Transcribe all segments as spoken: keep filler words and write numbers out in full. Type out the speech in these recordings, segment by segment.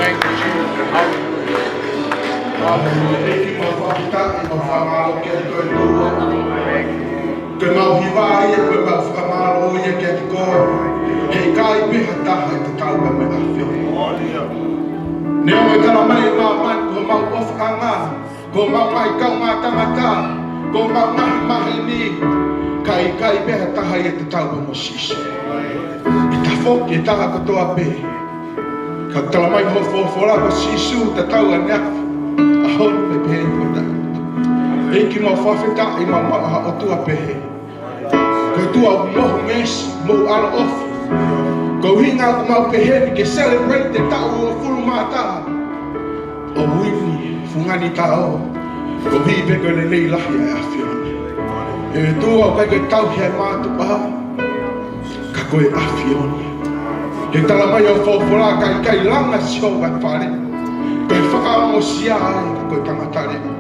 Thank you, Jesus. Hallelujah. Hallelujah. ʻEiki, mau fakafetaʻi, mau fakamālō kiate koe ʻOtua. Ko ʻemau hiva ia, ko ʻemau fakamālō ia kiate koe. He ʻikai pē ha taha ʻe tatau pea mo e ʻAfiona. Neongo ʻe talamai ʻe māmani ko homau ʻofaʻanga, ko homau ngaahi kaungā tangata, ko homau ngaahi maheni, ka ʻikai pē ha taha ia ʻe tatau pea mo Sīsū. ʻE tafoki e taha kotoa pē. Ka ʻoku talamai ʻe ho folofola ko Sīsū tatau ʻaneafi, ʻaho ni pea pehē ni foki. ʻEiki, mau fakafetaʻi, mau maʻu ha ʻOtua pehē. Ko e ʻOtua ʻoku mohu meesi, mohu ʻaloʻofa. Ko e ʻuhinga ʻoku mau pehē ni ke celebrate e taʻu uofulu mā taha ʻo e ʻaho ni, fungani taʻu, koeʻuhi pē ko e lelei lahi ʻa e ʻAfiona. ʻE ʻOtua, ʻoku ʻikai ko e tauhi ʻa e mātuʻa, ka ko e ʻAfiona. He talamai ʻe ho folofola, ka ʻikai langa ʻe Sihova e fale, ko e fakaongosia ia ka ko e tangata leʻo.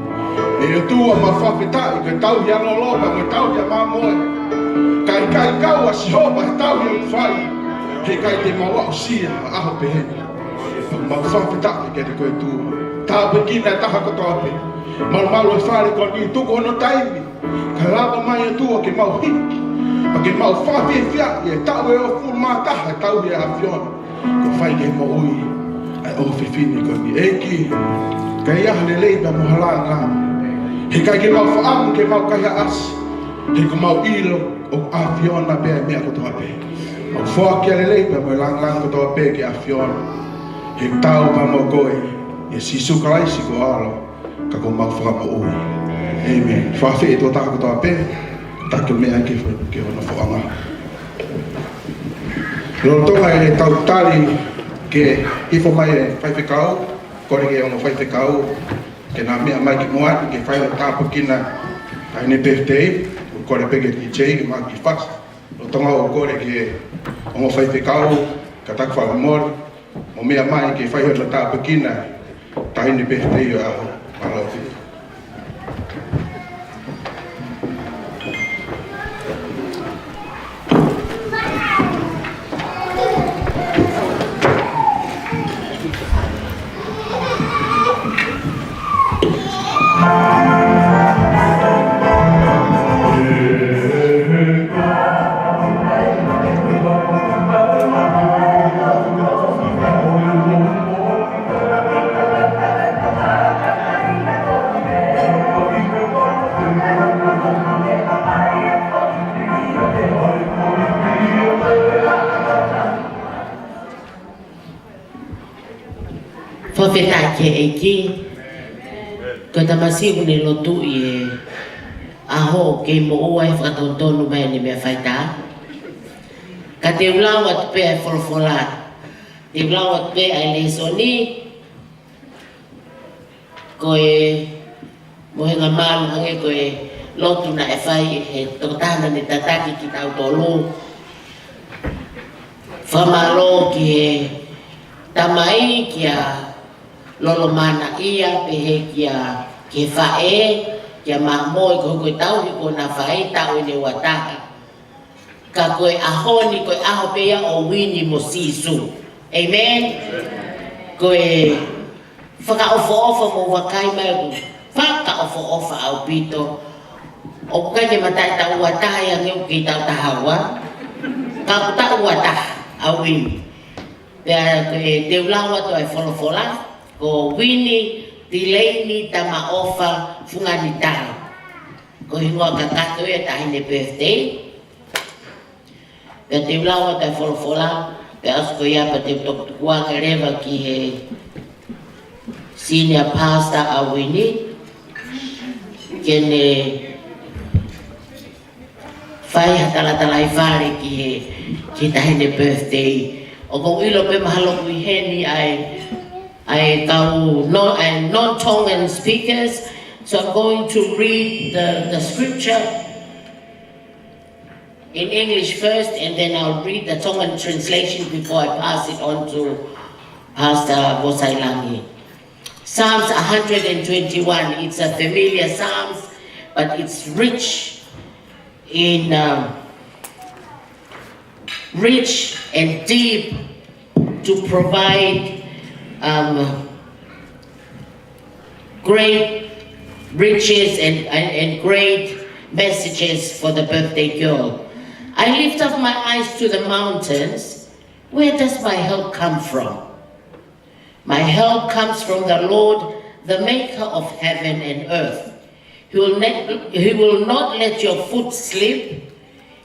ʻE ʻOtua, mau fakafetaʻi, ko e tauhi ʻa e lolo pea mo e tauhi ʻa e mamoe, ka ʻikai kau ʻa Sihova he tauhi ʻoku fai, he ʻikai te mau aʻusia ha ʻaho pehē ni. Mau fakafetaʻi kiate koe ʻOtua. Tāpuekina e taha kotoa pē. Malumalu e fale ko eni, tuku hono taimi. Ka lava mai ʻOtua ke mau hiki, pea ke mau fakafiefiaʻi e taʻu ʻe uofulu mā taha e tauhi ʻa e ʻAfiona kuo fai ki he moʻui ʻa e ʻofefine ko eni. ʻEiki, ʻikai ha lelei pea mo ha lāngilangi. He ʻikai ke mau fakaʻamu ke mau kaihaʻasi. He ʻoku mau ʻilo ʻoku ʻAfiona pē ʻa e meʻa kotoa pē. Mau foaki ʻa e lelei pea mo e lāngilangi kotoa pē ki he ʻAfiona. He ʻoku tau pea mo koe, ʻia Sīsū Kalaisi ko ho ʻAlo ka ko homau Fakamoʻui. ʻĒmeni. Fakafeʻiloaki e tokotaha kotoa pē, taki meʻa ke fai ki hono fofonga. Lolotonga ʻetau tali ke hifo mai e faifekau, kole ki he ongo faifekau ke na meʻa mai ki muʻa ke fai ʻo tāpuekina ʻa ʻene birthday, ʻo kole pē ki he D J ke maʻu e kiʻi fasi. Lolotonga ʻoku kole ki he ongo faifekau, kātaki fakamolemole, mo meʻa mai ke fai hono tāpuekina ʻa ʻene birthday ʻo e ʻaho. Mālō. Fakafetaʻi ki he ʻEiki. Ko e tamasiʻi ʻoku ne lotu ʻi he ʻaho ʻoku kei moʻua he fakatonutonu mai ʻene meʻa faitā. Ka te u lau atu pē ʻa e folofola. Te u lau atu pē ʻa e lēsoni. Ko e mohenga mālō hangē ko e lotu naʻe fai ʻe he tokotaha naʻa ne tataki kitautolu. Fakamālō ki he Tamai, kia Lolo mana ia pehē kia, ki he faʻē, kia Mamoe, ko e tauhi kuo na fai, taʻu ʻe ua taha. Ka ko e ʻaho ni, ko e ʻaho pē ia ʻo Uini mo Sīsū. Amen. Ko e fakaʻofoʻofa mo vakai mai ʻoku fakaʻofoʻofa ʻaupito. ʻOku ʻikai ke mataʻi taʻu ua taha ia, ngeʻu ki taʻu taha ua. Ka ʻoku taʻu ua taha ʻa Uini. Pea ko e te u lau atu ʻa e folofola, ko Uini Tileini Tamaʻofa Funganitau. Ko e hingoa kakato ia ʻa e taʻahine birthday. Pea te u lau atu ʻa e folofola, pea ʻosi ko ia pea te u toki tukuange leva ki he senior pastor ʻa Uini, ke ne fai ha talatalaifale ki he, ki he taʻahine birthday. ʻOku ou ʻilo pē mahalo ʻoku ʻi heni ʻa e, ʻa e kau non, ʻa e non-Tongan speakers. So I'm going to read the, the scripture in English first, and then I'll read the Tongan translation before I pass it on to Pastor Vosailangi. Psalms a hundred and twenty-one, it's a familiar Psalms, but it's rich in, um, rich and deep to provide, um, great riches and, and, and great messages for the birthday girl. I lift up my eyes to the mountains. Where does my help come from? My help comes from the Lord, the maker of heaven and earth. He will, ne- he will not let your foot slip.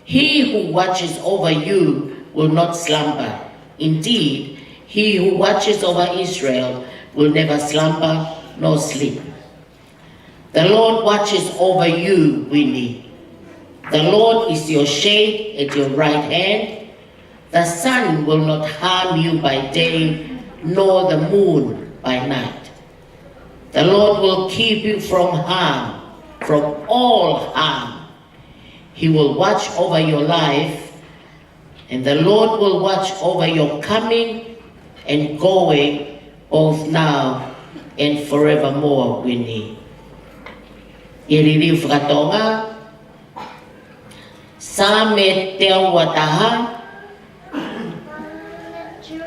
He who watches over you will not slumber. Indeed, he who watches over Israel will never slumber nor sleep. The Lord watches over you, Uini. The Lord is your shade at your right hand. The sun will not harm you by day, nor the moon by night. The Lord will keep you from harm, from all harm. He will watch over your life, and the Lord will watch over your coming and going, both now and forevermore, Uini. ʻI he liliu fakatonga, Saame teau ua taha,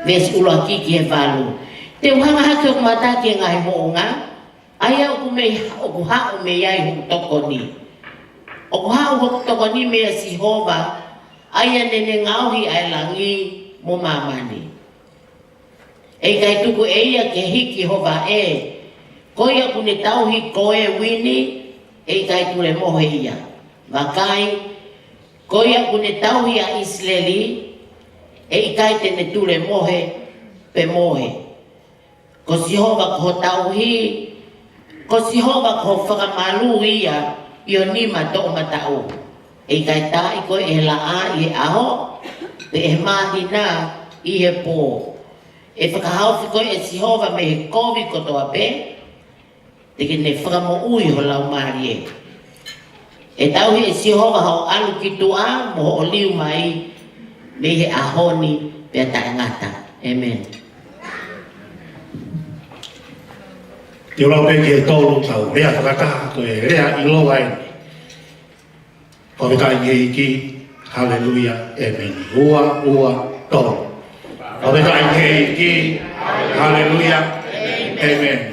veesi ʻuluaki ki he valu. Te u hanga hake ʻo kamata ki he ngaahi moʻunga, ʻa ia ʻoku mei, ʻoku haʻu mei ai hoku tokoni. ʻOku haʻu hoku tokoni meia Sihova, ʻa ia naʻa ne ngaohi ʻa e langi mo māmani. ʻE ʻikai tuku ʻe ia ke hiki ho vaʻe. Ko ia ʻoku ne tauhi koe, Uini, ʻe ʻikai tulemohe ia. Vakai, ko ia ʻoku ne tauhi ʻa ʻIsileli, ʻe ʻikai te ne tulemohe pe mohe. Ko Sihova ko ho tauhi, ko Sihova ko ho fakamalū ia ʻi ho nima toʻomataʻu. ʻE ʻikai taaʻi koe ʻe he laʻā ʻi he ʻaho, pe ʻe he māhina ʻi he pō. ʻE fakahaofi koe ʻe Sihova mei he kovi kotoa pē, te ke ne fakamoʻui ho laumālie. ʻE tauhi ʻe Sihova hoʻo ʻalu ki tuʻa mo hoʻo liu mai mei he ʻaho ni pea taʻengata. ʻĒmeni. Te u lau pē ki he tolu tau lea fakataha, ko e lea ʻiloa eni. Fakafetaʻi ki he ʻEiki, haleluia, ʻēmeni. Ua, ua, tolu. Fakafetaʻi ki he ʻEiki, haleluia, ʻēmeni.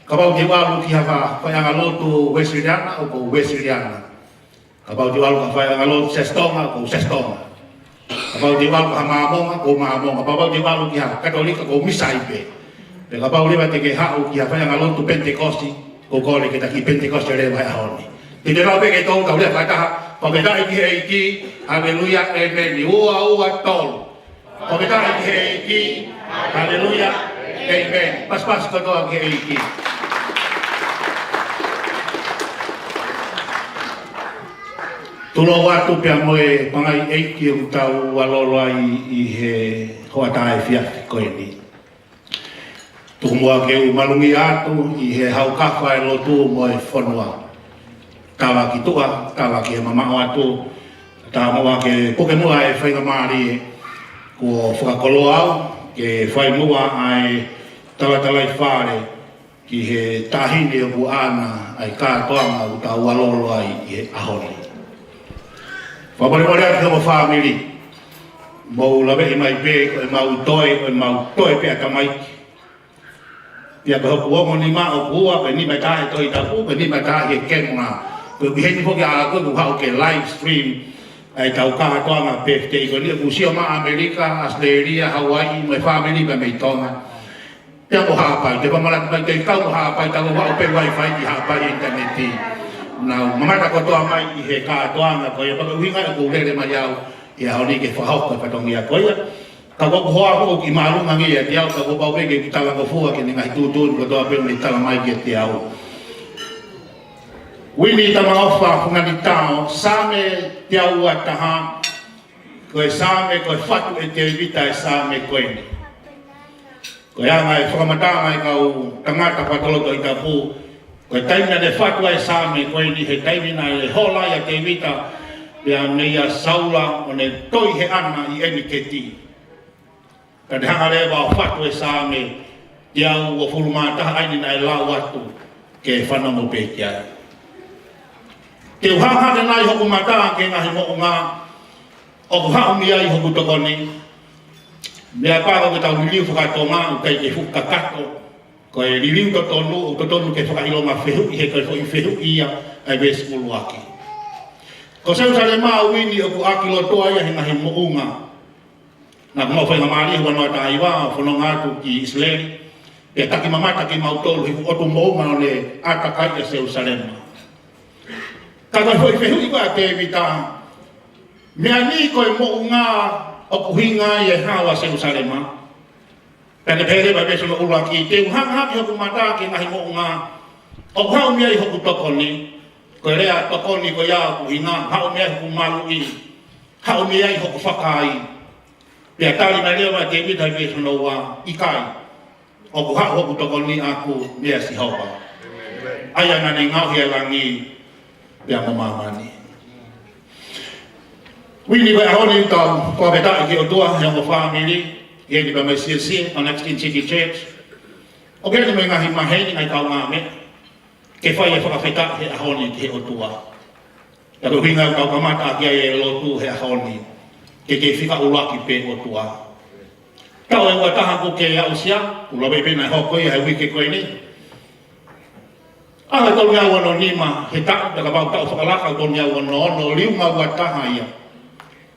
Kapau te u ʻalu ki ha fa-, faiʻanga lotu Uēsiliana, ʻoku ou Uēsiliana. Kapau te u ʻalu ki ha faiʻanga lotu Siasi Tonga, ʻoku ou Siasi Tonga. Kapau te u ʻalu ki ha Māmonga, ʻoku ou Māmonga. Kapau te u ʻalu ki ha Katolika, ʻoku ou misa ai pē. Pea kapau leva te ke haʻu ki ha faiʻanga lotu Penitekosi, ʻoku ou kole ke ta kiʻi Penitekosi leva he ʻaho ni. Te u lau pē ki he tolu, tau lea fakataha. Fakafetaʻi ki he ʻEiki, haleluia, ʻēmeni. Ua, ua, tolu. Fakafetaʻi ki he ʻEiki, haleluia, ʻēmeni. Pasipasi kotoa ki he ʻEiki. Tulou atu pea mo e pangai ʻeiki ʻoku tau ʻalu ai ʻi he hoʻatā efiafi ko eni. Tuku muʻa ke u malungia atu ʻi he haukafa e lotu mo e fonua. Tala ki tuʻa, tala ki he mamaʻo atu, tā muʻa ke puke muʻa e faingamālie kuo fakakoloa au, ke fai muʻa ʻa e Talatalaifale ki he taʻahine ʻoku ʻaʻana ʻa e kātoanga ʻoku tau ʻalu ai ʻi he ʻaho ni. Fakamolemole atu ki hoʻomou fāmili. Mou laveʻi mai pē ko ʻemau toe, ko ʻemau toe pē ʻa tamaiki. Pea ko hoku ongo nima ʻoku ua, ko e nima ʻe taha he Tohi Tapu, ko e nima ʻe taha he kēmoa. Ko e ʻuhi eni foki ʻa ʻaku ʻoku haʻu ke live stream ʻa ʻetau kātoanga birthday ko eni, ʻoku sio mai ʻAmelika, Australia, Hawaii, mo e fāmili pē mei Tonga. Pea mo Haʻapai, te fakamālō mai te kau mo Haʻapai, tau ʻoatu pē wifi ki Haʻapai ʻinitaneti. Nau mamata kotoa mai ʻi he kātoanga ko ia, pea ko e ʻuhinga ia ʻoku ou lele mai au ʻi he ʻaho ni ke fakahoko e fatongia ko ia. Ka ko hoku hoa ʻoku ʻi mālunga ange ʻiate au, ka kuo pau pē ke u talangofua ki he ngaahi tuʻutuʻuni kotoa pē ʻoku ne tala mai kiate au. Uini Tamaofa Funganitao, Saame teau ua taha, ko e Saame, ko e fatu ʻe Tēvita e Saame ko eni. Ko e anga e fakamatala ʻa e kau tangata fakatotolo Tohi Tapu, ko e taimi naʻa ne fatu ai e Saame ko eni, he taimi naʻe hola ai ʻa Tēvita, pea meia Saula ʻo ne toi heʻena ʻi ʻEniketi. Ka ne hanga leva ʻo fatu e Saame teau uofulu mā taha ʻa eni naʻe lau atu ke fanongo pē ki ai. Te u hanga hake nai hoku mata ki he ngaahi moʻunga ʻoku haʻu mei ai hoku tokoni. Meʻapango ke tau liliu fakatonga ʻoku ʻikai ke fuʻu kakato. Ko e liliu totonu, ʻoku totonu ke fakaʻilonga fehuʻi he ko e foʻi fehuʻi ia ʻa e veesi ʻuluaki. Ko Selusalema, Uini, ʻoku ʻākilotoa ia he ngaahi moʻunga. Naʻa ku maʻu faingamālie he ua noa taha hiva ʻo fononga atu ki ʻIsileli. Pea taki mamata kimautolu he ʻotu moʻunga ʻo ne ʻātakaiʻi ʻa Selusalema. Ka ko e foʻi fehuʻi ko ē ʻa Tēvita, meʻa ni ko e moʻunga ʻoku ʻuhinga ai e hao ʻa Selusalema. Pea ne pehē leva ʻi he veesi hono ʻuluaki, te u hanga hake hoku mata ki he ngaahi moʻunga ʻoku haʻu mei ai hoku tokoni. Ko e lea tokoni ko ia ʻoku ʻuhinga, haʻu mei ai hoku maluʻi, haʻu mei ai hoku fakaai. Pea tali mai leva ʻe Tēvita he veesi hono ua, ʻikai, ʻoku haʻu hoku tokoni ʻaʻaku meia Sihova. ʻA ia naʻa ne ngaohi ʻa e langi pea mo māmani. Uini, ko e ʻaho ni tau fakafetaʻi ki he ʻOtua he ongo fāmili, ʻi heni pea mei he C C, Mount Accutane City Church. ʻOku ʻi heni mo e ngaahi maheni, ngaahi kaungāmeʻa, ke fai e fakafetaʻi he ʻaho ni ki he ʻOtua. Pea ko e ʻuhinga ʻoku tau kamata ʻaki ai e lotu he ʻaho ni, ke ke fika ʻuluaki pē ʻOtua. Taʻu ʻe ua taha kuo ke aʻusia, ʻoku ou lave pē naʻe hoko ia he uike ko eni. ʻAho ʻe tolungeau ono nima he taʻu, pea kapau taʻu fakalaka ʻoku tolungeau ono ono, liunga ua taha ia.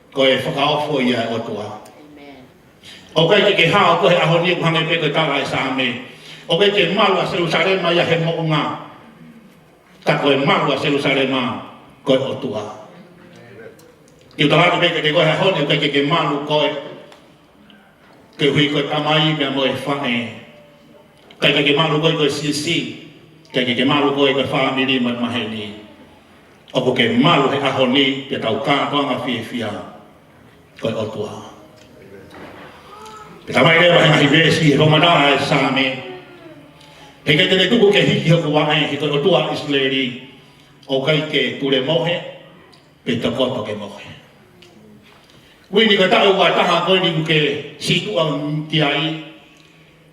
Ko e fakaofo ia ʻa e ʻOtua. ʻOku ʻikai ke ke hao koe he ʻaho ni ʻoku hangē pē ko e tala ʻa e Saame. ʻOku ʻikai ke malu ʻa Selusalema ia he moʻunga. Ka ko e malu ʻa Selusalema ko e ʻOtua. ʻOku ou tala atu pē kiate koe he ʻaho ni, ʻoku ʻikai ke ke malu koe koeʻuhi ko e tamai pea mo e faʻē. ʻIkai ke ke malu koe ko e siasi. ʻIkai ke ke malu koe ko e fāmili mo e maheni. ʻOku ke malu he ʻaho ni, pea tau kātoanga fiefia, ko e ʻOtua. Pea talamai leva he ngaahi veesi he fakamatala ʻa e Saame, he ʻikai te ne tuku ke hiki hoku vaʻe, he ko e ʻOtua ʻo ʻIsileli, ʻoku ʻikai ke tulemohe, pe tokoto ke mohe. Uini, ko e taʻu ʻe ua taha ko eni ʻoku ke situʻa ki ai,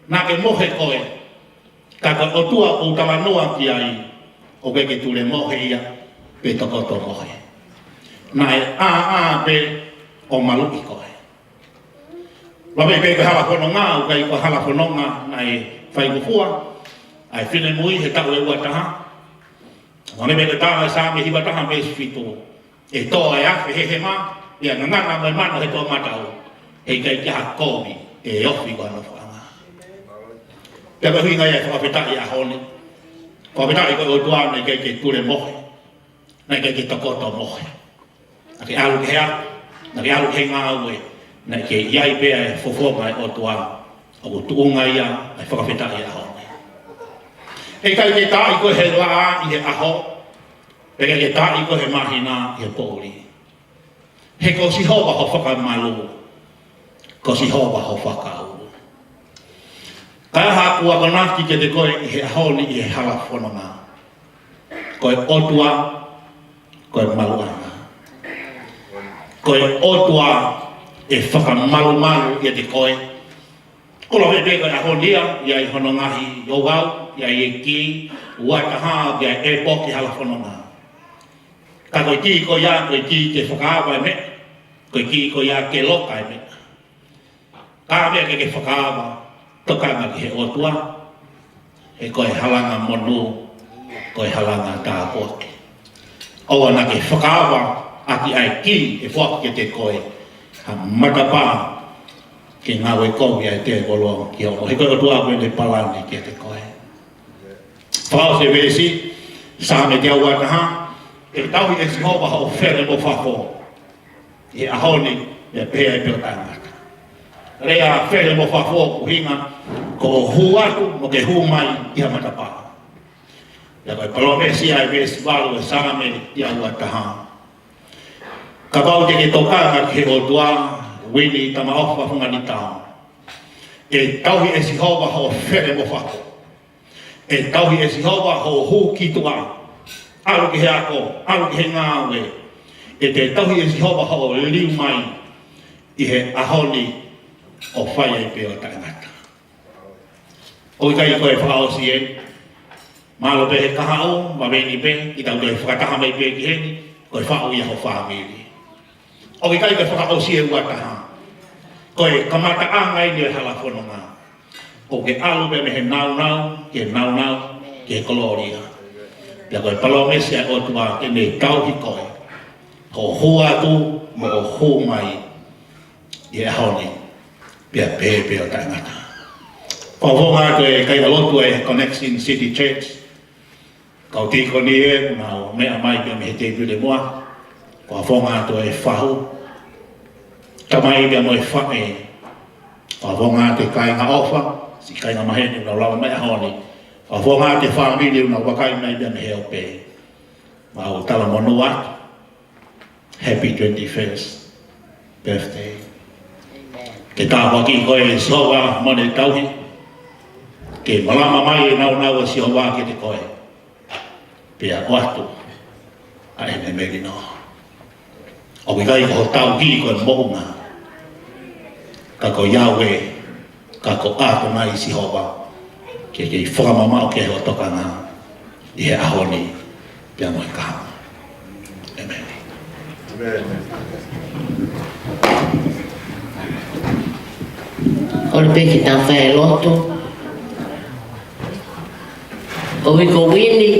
naʻa ke mohe koe, ka ko e ʻOtua ʻoku ou talanoa ki ai, ʻoku ʻikai ke tulemohe ia, pe tokoto mohe. Naʻe ʻāʻā pē ʻo maluʻi koe. Lave pē ko e hala fononga, ʻoku ʻikai ko e hala fononga naʻe faingofua ʻa e finemui he taʻu ʻe ua taha. Lave pē ko e tala ʻa e Saame hiva taha veesi fitu. ʻE tō ʻa e afe he hema, ʻe ngangana mo e mano he toʻomataʻu, he ʻikai ke ʻi ai ha kovi ʻe ofi ki hono nofoʻanga. Pea ko e ʻuhinga ia e fakafetaʻi ʻaho ni. Fakafetaʻi ko e ʻOtua naʻe ʻikai ke tulemohe, naʻe ʻikai ke tokoto mohe. Naʻa ke ʻalu ki he ako, naʻa ke ʻalu ki he ngāue, naʻe ʻi ai pē ʻa e fofonga ʻo e ʻOtua, ʻoku tuʻunga ia ʻa e fakafetaʻi ʻaho ni. ʻE ʻikai ke taaʻi koe he laʻā ʻi he ʻaho, pea ʻikai ke taaʻi koe he māhina ʻi he poʻuli. He ko Sihova ho fakamalu, ko Sihova ho fakaʻuli. Ka ʻi ai haʻaku akonaki kiate koe ʻi he ʻaho ni ʻi he hala fononga. Ko e ʻOtua, ko e maluʻanga. Ko e ʻOtua ʻe fakamalumalu ʻiate koe. Ko e ʻaho pē ko e ʻaho ni ia, ʻi ai hono ngaahi ouau, ʻi ai e kī, ua taha, ʻi ai e pō ki hala fononga. Ka ko e kī ko ia, ko e kī ke fakaava e meʻa, ko e kī ko ia ke loka e meʻa. Ka meʻa ke ke fakaava, tokanga ki he ʻOtua, he ko e halanga monū, ko e halanga tāpuaki. ʻOua naʻa ke fakaava ʻaki ʻa e kī ʻe foaki kiate koe ha matapā ke ngāue kovi ai te koloa ki o. He ko e ʻOtua ko ē ne palani kiate koe. Fakaʻosi e veesi, Saame teau ua taha, ke tauhi ʻe Sihova hoʻo fele mo fafo ʻi he ʻaho ni, pea pehē ai pē ʻo taʻengata. Lea fele mo fafo ʻoku ʻuhinga ko e hū atu mo ke hū mai ʻi ha matapā. Pea ko e palōmesi ʻa e veesi valu ʻo e Saame teau ua taha. Kapau te ke tokanga ki he ʻOtua, Uini Tamaʻofa Funganitao, ke tauhi ʻe Sihova hoʻo fele mo fafo. ʻE tauhi ʻe Sihova hoʻo hū ki tuʻa. ʻAlu ki he ako, ʻalu ki he ngāue. ʻE te tauhi ʻe Sihova hoʻo liliu mai ʻi he ʻaho ni ʻo fai ai pē ʻo taʻengata. ʻOku ʻikai ko e fakaʻosi eni. Mālō pē he kahaʻu, ma veni pē, ʻi tau toe fakataha mai pē ki heni, ko e faʻu ia ho fāmili. ʻOku ʻikai ko e fakaʻosi e ua taha. Ko e kamataʻanga eni e hala fononga. ʻOku ke ʻalu pē mei he naunau, ki he naunau, ki he kolōlia. Pea ko e palōmesi ʻa e ʻOtua ke ne tauhi koe. Hoʻo hū atu, mo hoʻo hū mai ʻi he ʻaho ni. Pea pehē pē ʻo taʻengata. Fakafofonga atu e kāingalotu e Connection City Church. Kau tīkoni ē, ʻoku nau meʻa mai pē mei he tēpile muʻa. Fakafofonga atu e fahu. Tamai pea mo e faʻē. Fakafofonga atu e kāinga ʻofa, siʻi kāinga maheni ʻoku nau lava mai ʻaho ni. Fakafofonga atu e fāmili ʻoku nau vakai mai pē mei he ope. Mau talamonū atu. Happy twenty-first birthday. Amen. Ke tāpuakiʻi koe ʻe Sihova mo ne tauhi. Ke malama mai e naunau ʻa Sihova kiate koe. Pea ʻoatu ʻa ʻene melino. ʻOku ʻikai ko hotau kī ko e moʻunga. Ka ko Yahweh, ka ko ʻAtonai Sihova, ke kei fakamamaʻo ki hoʻo tokanga ʻi he ʻaho ni, pea mo e kahaʻu. ʻĒmeni. ʻAmeni. Kole pē ke tau fai e lotu. ʻOku ʻi ai ko Uini,